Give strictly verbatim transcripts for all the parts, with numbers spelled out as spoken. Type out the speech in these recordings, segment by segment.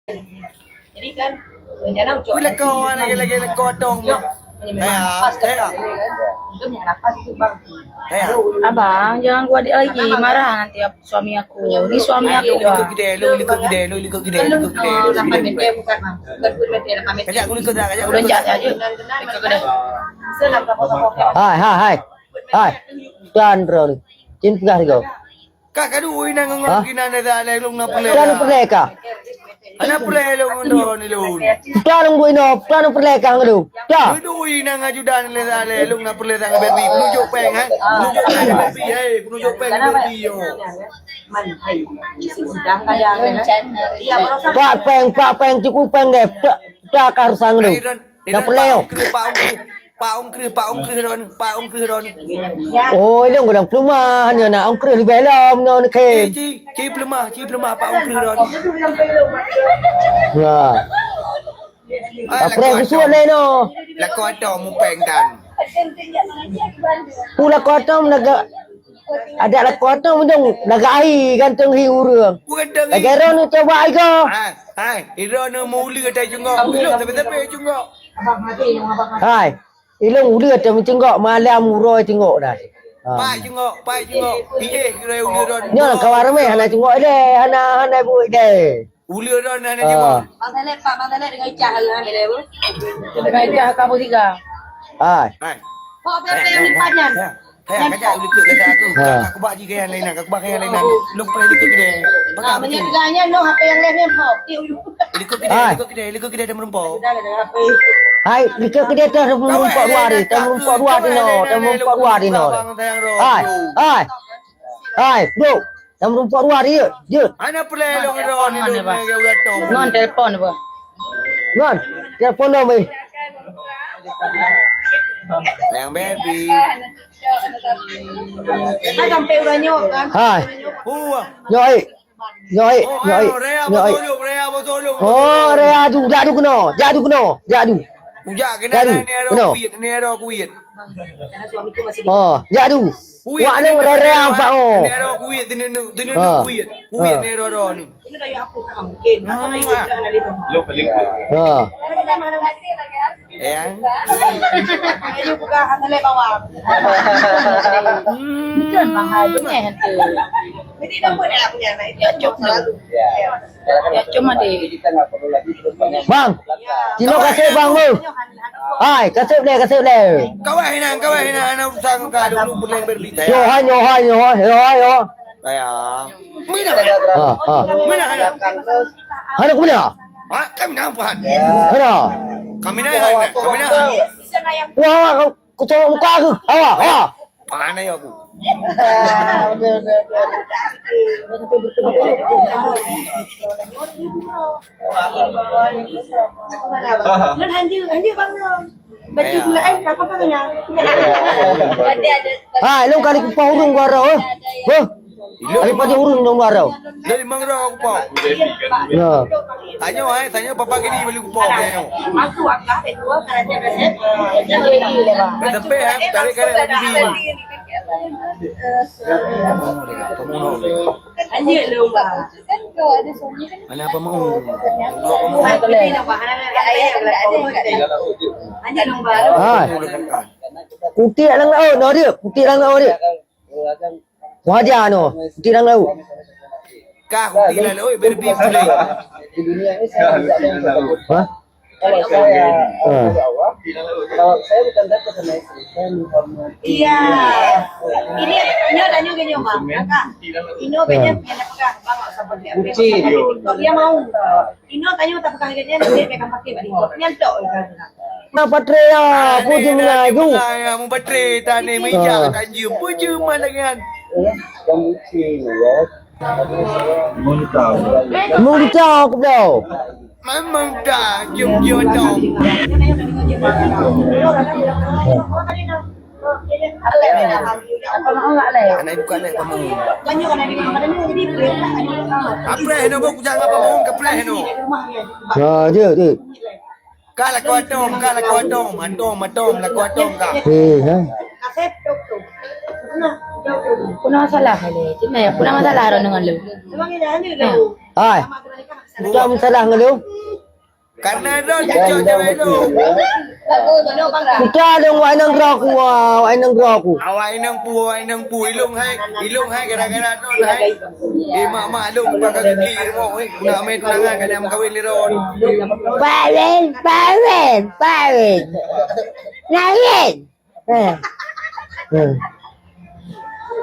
Jadi kan, rencana ucok. Wih, lekor, lagi, lagi lekor dong. Ucok, menyembah. Hei, ah, pas hei, ah. Itu menyembah pas itu, Bang. Hei, ah. Abang, jangan buat dia lagi, marah nanti ap-, suami aku. Ini suami aku, ikut gede, lu ikut gede, lu ikut gede, lu ikut gede, lu ikut gede. Lapan meter bukan, Bang. Bukan dua meter, lapan meter. Kajak aku ikut dah, kajak aku ikut. Loncat saja. Ikut gede. Hai, hai, hai. Hai. Tuan, bro. Cin peugah tiga. Ka kadu inong ngon kinan dah lé lông na peureulèe. Peugah na peureulèe ka. Ana peureulèe lông ngon droe ni lông. Peugah lông bui no, peugah na peureulèe ka ngon lông. Ka. Kadu inong ajudan lé dah lé lông na peureulèe sang baby. Nunjuk peng, ha? Nunjuk peng baby, hei, nunjuk peng baby yo. Pak peng, pak peng, cukup peng deh. Peugah, peugah ka harus sang lông. Hai, Ron. Na peureulèe. Pak Ong Kreuh, Pak Ong Kreuh, Pak Ong Kreuh ron, Pak Ong Kreuh ron. Oh, ilong godang peuleumah, nyoe na Ong Kreuh leubeh lom nyoe khem. Ci, ci, ci peuleumah, ci peuleumah Pak Ong Kreuh ron. Nah. Ah, tak pernah lakoe kusut atom. Lé no. Lakoe atom mupeng tan. Pu lakoe atom naga. Adak lakoe atom dong naga ahi ganteng hi ureueng. Ganteng hi. Lagèe droeneuh coba igo. Hai, hai, droeneuh meuleue tai cungok. Ilong tapi-tapi cungok. Hai, ilong uleue ateueh meucunggok malam uroe cunggok dah. Ha. Pai cunggok, pai cunggok. Ijeh kira uleue ron. Nyoe kawan ramé hana cunggok deh, hana, hana buet deh. Uleue ron hana cunggok. Bang Saleh, Pak, Bang Saleh dengan Icah lah, dia, Bu. Dengan Icah kamu tiga. Hai. Hai. Kok apa yang ni panjang? Ya. Hai, kajak uleue keu kata aku. Ha. Aku bak ji gaya lain, aku bak gaya lain. Lông pernah uleue keu kedai. Baka apa tu? Menyegahnya no apa yang lainnya mau. Uleue keu kedai, uleue keu kedai, uleue keu kedai dah merumpok. Hai, likot keudéh teuh meureumpok dua hari, teuh meureumpok dua hari nyoe, teuh meureumpok dua hari nyoe. Hai, hai. Hai, duek. Teuh meureumpok dua hari, jeuet, jeuet. Hana peureulèe lôn droe ni lôn ngon ulat tom. Ngon telepon apa? Ngon, telepon dong, weh. Yang baby. Kan sampai udah nyok kan? Hai. Wah. Nyok, eh. Nyoe, oh, nyoe, ayo, Rea nyoe. Beutulung, Rea beutulung. Oh, Rea adu, jak adu keunoe, jak adu keunoe, jak adu. Ujak keunoe, jak adu, ni arah keunoe. Kuit, ni arah kuit. Oh, jak adu. Kuit, wak ni ni Rea, Rea, Rea, Pak, oh. Ni arah kuit, ni, ni, ni, ni, oh, kuit. Kuit, oh. Ni arah, arah ni. Ini dah ya apa kau? Okey, apa lagi kita nak lihat? Lo paling kuat. Oh. Ada mana masih lagi? Ya. Ini bukan hanya bawang. Bukan mahal punya tu. Jadi dah pun dah punya. Ya, cok tu. Ya, cuma deh. Bang, Tino kasih bang lu. Hai, kasih boleh, kasih boleh. Kawai hinan, kawai hinan, anak usang ka dulu pulang berlita. Yo hai, yo hai, yo hai, yo hai, yo. Saya. Mina. Ha, ha. Mina, mina. Hana ku mina. Ha, kami nampak. Hana. Kami na, kami na. Wah, wah, kau, kau tolong muka aku. Awak, awak. Mana ya aku? Ngon hanjeuet, hanjeuet bang ngon. Baju gula ai, apa apa kena? Hai, lôn kali kupoh ureueng gua rau, eh. Beuh. Kali pajoh ureueng dong gua rau. Dari mangrau kupoh. Ya. Tanyoe, eh, tanyoe papa gini beli kupoh, tanyoe. Aku akak dua kerajaan resep. Dah sampai, eh, tarik karet lagi. Hanjeuet lôn bang. Mana apa mau? Kutik lam laôt noh dia, kutik lam laôt dia. Wajar noh, kutik lam laôt. Kah kutik lam laôt, berbi pulih. Hah? Kalau saya, kalau saya bukan takut sama istri, saya menghormati. Iya. Ini nyoe dan nyoe gini, Bang. Kakak. Ino banyak yang pegang, Bang, sama dia. Dia mau. Ino tanya tak pegang dia, dia pegang pakai balik. Nyan tok. Nah, Patria, puji mengaju. Mu Patria, tani meja, tanju, puji mana kan? Yang lucu, ya. Muntah. Muntah aku dah. Memang dah, jom jom dong. Anak bukan anak kamu. Apa yang nak buat jangan apa mau ke plan tu? Ha, dia, dia. Ka lakoe atom, ka lakoe atom, atom, atom, lakoe atom ka. Eh, ha. Peue na masalah lé? Cit na ya, peue na masalah droeneuh ngon lôn? Hai, peue na masalah ngon lôn? Karena droe cocok cewek lôn. Peue na lôn wai nang droe ku, wai nang droe ku. Awai nang pu, awai nang pu. Ilôn hai, ilôn hai gara-gara droe hai. Eh, mak-mak lôn pakai geli rumoh, eh. Nak main tunangan kan yang kawin lé droe. Pawen, pawen, pawen. Lain. Eh. Eh.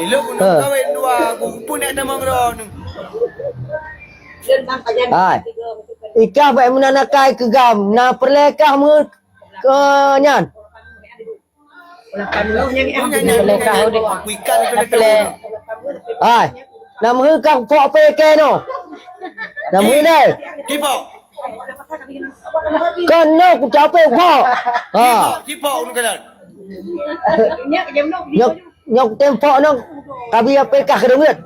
Ilôn keuneuk kawén dua, aku pun nak tamong droeneuh. Hai. Ikah bak meunan akai keu gam, na peureulèe kah meu-, keu nyan. Peureulèe kah udeh. Aku ikan tu dekat. Hai. Na meuheuh kah pok peke no. Na meuheuh deh. Kipok. Kan no ku capek pok. Ha. Kipok, kipok nu kan. Nyok, nyok tembok no. Kabi apa kah kedeunget.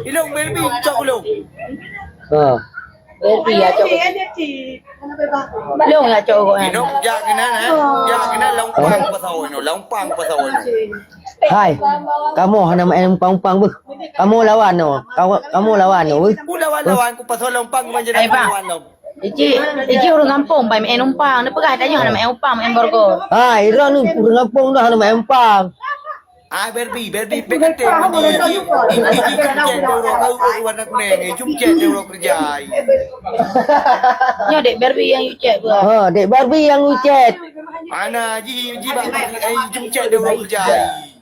Ilong baby cok ilong. Ha. Baby ya cok. Ilong ya cok. Ilong jak kena eh. Jak kena lompang pasal no, lompang pasal no. Hai, kamoe hana main umpang-umpang beuh. Kamoe lawan no. Kamoe, kamoe lawan no beuh. Ku lawan-lawan ku pasal lompang manja lawan lom. Iji, iji ureueng gampông bai main umpang. Neupeugah tanyoe hana main umpang, main borgol. Hai, droeneuh ureueng gampông dah hana main umpang. Ah, Barbie, Barbie, pek kate mandi. Iji, iji, iji, cek doro kau warna kuning. Ijum cek doro kerja. Nyoe dek Barbie nyang yue cek beuh. Ha, dek Barbie nyang yue cek. Ana ji, ji bak, eh, jumcek dia orang kerja.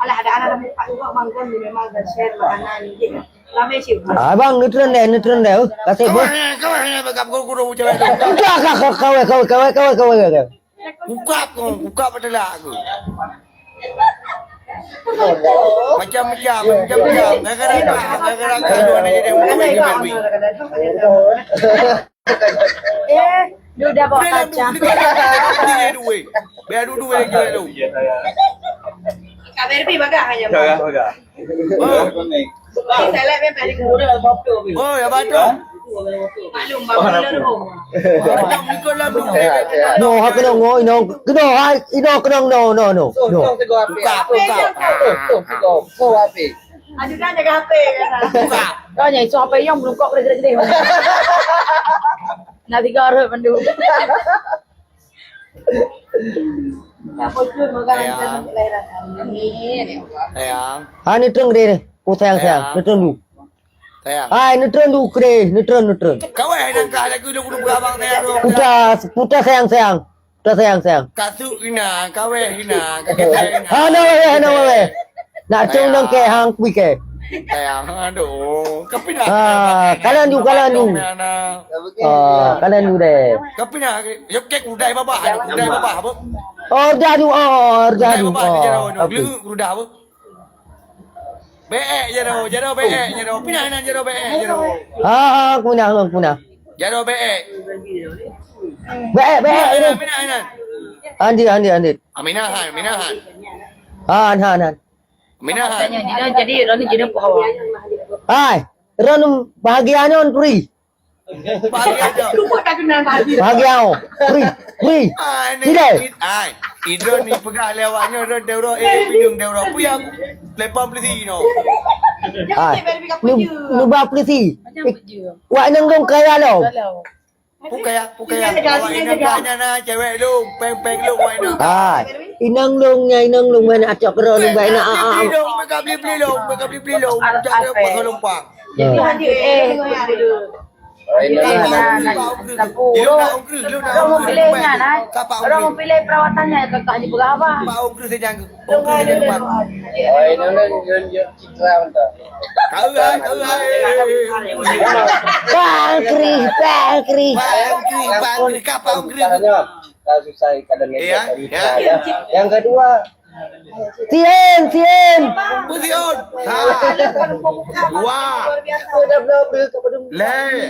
Alah, ada anak muka juga, Bang, kan, memang dan share makanan ni. Ramai sih. Ah, bang, neutron deh, neutron deh. Oh, kasih, bos. Kawan, kawan, hanya bakap guru-guru macam tu. Udah, kau, kau, kau, kau. Buka kau, buka patelak aku. Macam-macam, macam-macam. Gara-gara, gara-gara kau, anak jadi orang macam ni. Eh, dia udah bawa kacang. Biar duduk lagi dulu. Kak Barbie bagah hanya. Bagah, bagah. Oh. Saya lihat memang ada. Oh, ya betul. Maklum, bang, belum. No, hak no, no, no, no, hai, no, no, no, no, no. Buka, buka. Aduh, dah jaga H P, kata. Buka. Kau nyai suah payong belum kok boleh gede-gede. Nak tiga orang pandu. Nak bocor makan. Sayang. Amin. Sayang. Ha, ni teueng deh. Oh, sayang, sayang. Sayang. Ni teueng dulu. Sayang. Hai, ni teueng dulu, kre. Ni teueng, ni teueng. Kawai nangka lagu dulu berabang sayang tu. Putar, putar sayang, sayang. Dah sayang, sayang. Kasuk ina, kaweh ina, kakek ina. Hana weh, hana weh. Nak cung dong ke hang kui ke. Sayang, aduh. Kapina. Ah, kalian ju, kalian ju. Ah, kalian ju deh. Kapina, yo kek udai babah, udai babah apa? Oh, dah ju, oh, dah ju. Babah, oh, jero, oke. Geuleuheuk udah apa? Beek jero, jero beek jero. Pinah nan jero beek jero. Ha, ha, aku pinah, aku pinah. Jero beek. Beek, beek. Pinah nan, pinah nan. Andi, andi, andi. Aminah han, aminah han. Han, han, han. Aminah han. Tanya, jadi, jadi, lalu jadi apa awak? Hai, ron bahagia non pri. Bahagia. Bahagia. Free, free. Ai, ni, tidak. Ai, idon ni peugah lé awak nyoe, idon daurah, eh, bidung daurah. Puyang. Lepas beli no. Ai, nu, nu ba beli si. Wak nang dong kaya lo. Bukan ya, bukan ya. Awak inong banyak na cewek lu, peng-peng lu, wak inong. Ai, inong dong nya, inong dong mana acok ro lu ba ina. Beli, beli lu, beli, beli lu. Cak dia pasal lumpang. Jadi, eh, eh, nah, nah, nah, sapu. Lu nak ungkru, lu nak ungkru. Pilih nyan, nah. Orang mau pilih perawatannya, kakak ni berapa? Pak ungkru saja. Ungkru saja, Pak. Oh, ini, ini, ini, ini, citra, entah. Kau, hai, kau, hai. Bangkri, bangkri. Bangkri, bangkri, kapal ungkru. Susah, kadang. Iya, iya. Yang kedua, Sien, sien. Pusion. Ha. Dua. Lé.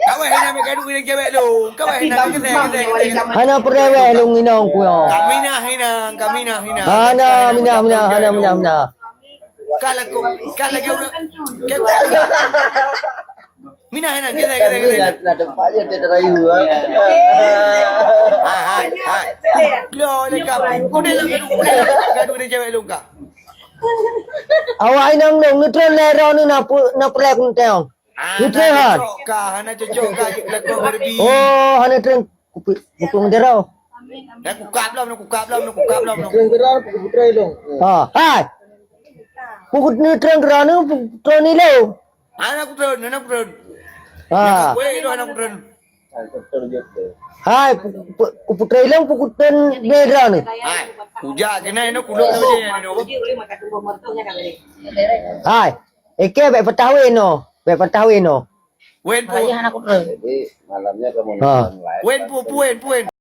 Kawai hina mega duit yang cewek lu. Kawai hina. Hana peurewe lôn inong ku yo. Kaminah hina, kaminah hina. Hana minah, minah, hana minah, minah. Kalau kau, kalau kau, Mina, mina, kita, kita, kita. Nah, nah, tempat je dia terayu, ah. Hai, hai, hai. Lo, lengkap. Kau dia lengkap. Gaduh dia cewek lengkap. Awak inong dong, neutron lé droe ni na pu-, na peureulèe keuneutron. Ah, neutron hana han. Cocok kah, hana cocok kah, lagu berbi. Oh, hana neutron. Kupi-, kupung jero. Dah kukap lom, dah kukap lom, dah kukap lom, dah. Neutron keudroe, putra ilong. Ha, hai. Pukut neutron keudroe ni, putra ni lo. Hana kutron, hana kutron. Ha. Boleh itu hana kutron. Hai, pu-, pu-, ku putra ilong pukut neutron ni. Hai, kujak kena ini kulok saja yang ini, apa? Hai, eke bèk patah weh no. Bèk patah weh no. Wen pu. Jadi malamnya kamu nonton live. Wen pu, pu, wen, pu, wen.